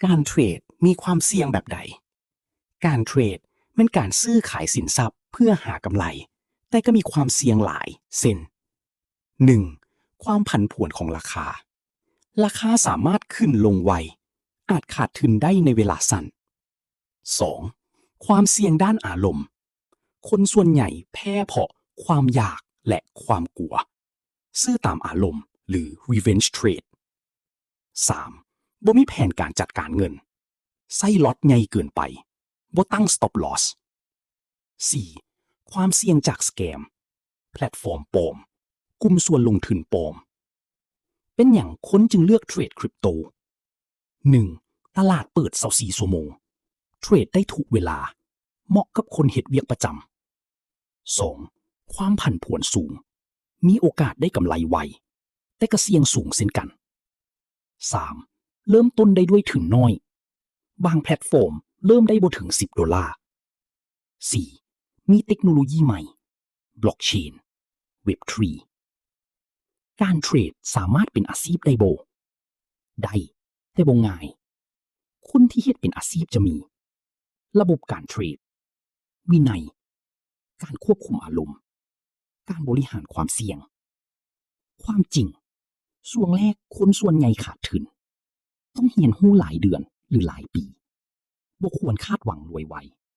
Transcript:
ການເທຣດມີຄວາມສ່ຽງແບບໃດ? ການເທຣດແມ່ນການຊື້ຂາຍສິນຊັບເພື່ອຫາກຳໄລ, ແຕ່ກໍມີຄວາມສ່ຽງຫຼາຍ ເຊັ່ນ ໜຶ່ງ ຄວາມຜັນຜວນຂອງລາຄາ. ລາຄາສາມາດຂຶ້ນລົງໄວ, ອາດຂາດທຶນໄດ້ໃນເວລາສັ້ນ. ສອງ ຄວາມສ່ຽງດ້ານອາລົມ. ຄົນສ່ວນໃຫຍ່ແພ້ເພາະຄວາມຢາກ ແລະ ຄວາມກົວ, ຊື້ຕາມອາລົມ ຫຼື revenge trade. ສາມ ບໍ່ມີແຜນການຈັດການເງິນ, ໃຊ້ລັອດໃຫຍ່ເກີນໄປ, ບໍ່ຕັ້ງ stop loss. ສີ່ ຄວາມສ່ຽງຈາກສະແກມ, ແພລດຟອມປອມ, ກຸ່ມຊວນລົງທຶນປອມ. ເປັນຫຍັງຄົນຈຶ່ງເລືອກເທຣດຄຣິບໂຕ? ໜຶ່ງ ຕະຫຼາດເປີດຊາວສີ່ຊົ່ວໂມງ, ເທຣດໄດ້ທຸກເວລາ, ເໝາະກັບຄົນເຮັດວຽກປະຈຳ. ສອງ ຄວາມຜັນຜວນສູງ, ມີໂອກາດໄດ້ກຳໄລໄວ, ແຕ່ກໍສ່ຽງສູງເຊັ່ນກັນ. ສາມ ເລີ່ມຕົ້ນໄດ້ດ້ວຍທຶນໜ້ອຍ, ບາງແພລດຟອມເລີ່ມໄດ້ບໍ່ເຖິງສິບໂດລາ. ສີ່ ມີເຕັກໂນໂລຢີໃໝ່, ບລັອກເຊນ, ເວັບທຣີ. ການເທຣດສາມາດເປັນອາຊີບໄດ້ບໍ່? ໄດ້, ແຕ່ບໍ່ງ່າຍ. ຄົນທີ່ເຮັດເປັນອາຊີບຈະມີ ລະບົບການເທຣດ, ວິໄນ, ການຄວບຄຸມອາລົມ, ການບໍລິຫານຄວາມສ່ຽງ. ຄວາມຈິງ, ຊ່ວງແລກຄົນສ່ວນໃຫຍ່ຂາດທຶນ. ຕ້ອງຮຽນຮູ້ຫຼາຍເດືອນ ຫຼື ຫຼາຍປີ. ບໍ່ຄວນຄາດຫວັງລວຍໄວ.